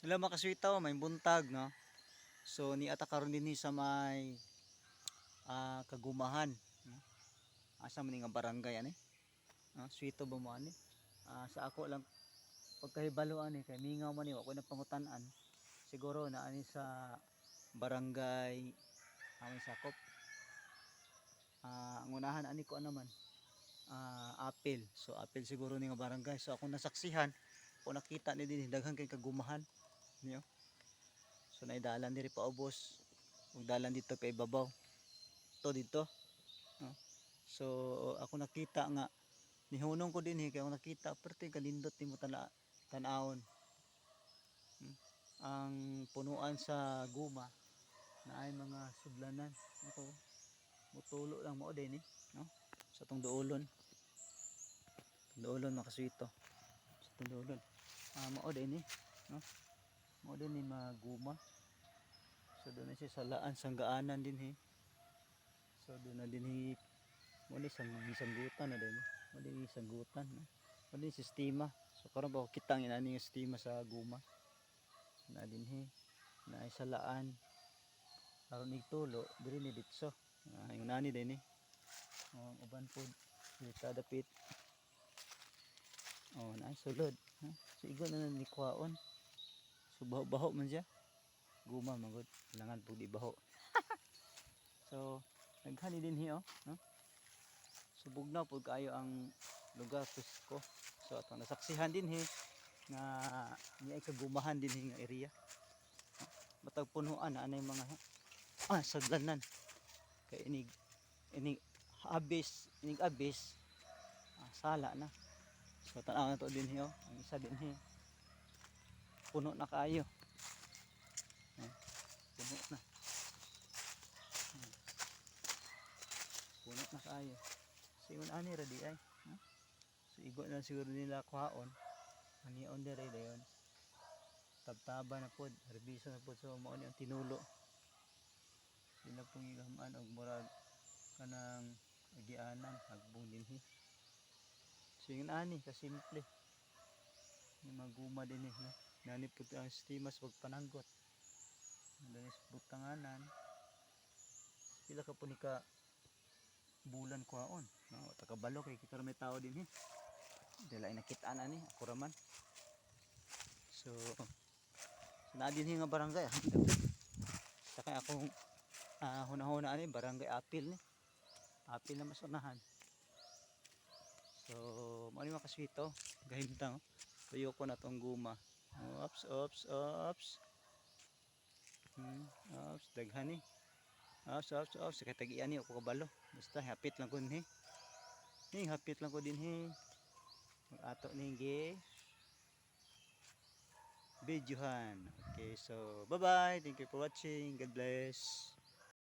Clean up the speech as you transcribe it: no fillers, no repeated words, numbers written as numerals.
Hello, mga kaswitaw, may buntag, no? So ni ata karon dinhi sa may kagumahan, no? Asa man ni nga barangay ani? No? Swito ba mo ani? Sa ako lang pagkahibalo ani kay mingaw man ni, wa ko na pangutan-an. Siguro na ani sa barangay aming sakop. Ang unahan ani ko ano man apel. So apel siguro ni nga barangay. So ako nasaksihan, ako nakita ni dinhi daghan kay kagumahan niyo. So naidalan diri paubos ug dalan dito pa ibabaw. To dito. No? So ako nakita nga nihunong ko dinhi kay ako nakita perti kalindot nimo tana tan-awon. Ang punuan sa guma na ay mga sudlanan. Ako mutulo lang mao din eh, no? Sa tong duolon. Tong duolon, mga kaswito. Sa tong duolon. Mao din eh, no? Mao din ni maguma. So doon na siya salaan sanggaanan din eh. So doon na din eh mo ni sanggutan na din. Mo din sanggutan, no? Mo din sistema. So karon ba kita ang inani nga sistema sa guma. Na din he na ay salaan aron igtulo diri ni ditso. Yung nani din eh. Oh, ang uban pod dito dapit. Oh, na sulod. Ha? So igo na ni kuhaon. So baho-baho man siya. Guma man gud. Kailangan pud ibaho. So naghani din hi oh, no? So bugnaw pud kaayo ang lugar, presko. So atong nasaksihan din hi nga niya ay kagumahan din hi nga area. Matag punuan na anay mga sadlanan. Kay inig inig abis, inig abis sala na. So tan-aw na to din hi oh. Ang isa din hi. Puno na kaayo. Puno na. Puno na kaayo. So ingon ani ra di ay. No? So igo na siguro nila kuhaon. Anion dire dayon. Tabtaba na pod, harbiso na pod, so mao ni ang tinulo. Sila pong igamaan og murag kanang agianan hagbong dinhi. So ingon ani kasimple. Ni maguma din eh, no? Nani pud ang sistema sa pagpananggot. Dani sa butanganan. Pila ka po ni ka bulan kuhaon. No, ta kabalo kay kita may tao din eh. Dili ay nakitaan ani, ako ra man. So naa dinhi nga barangay. Saka akong hunahuna ani barangay Apil ni. Apil na mas unahan. So, mao ni, mga kaswito, gahimtang. Tuyo ko na tong guma. Oops, oops, oops. Oops, daghan ni. Oops, oops, oops. Kay tag-ian ni ako kabalo. Basta hapit lang ko dinhi. Ni hapit lang ko dinhi. Ato ning gi videohan. Okay, so bye-bye. Thank you for watching. God bless.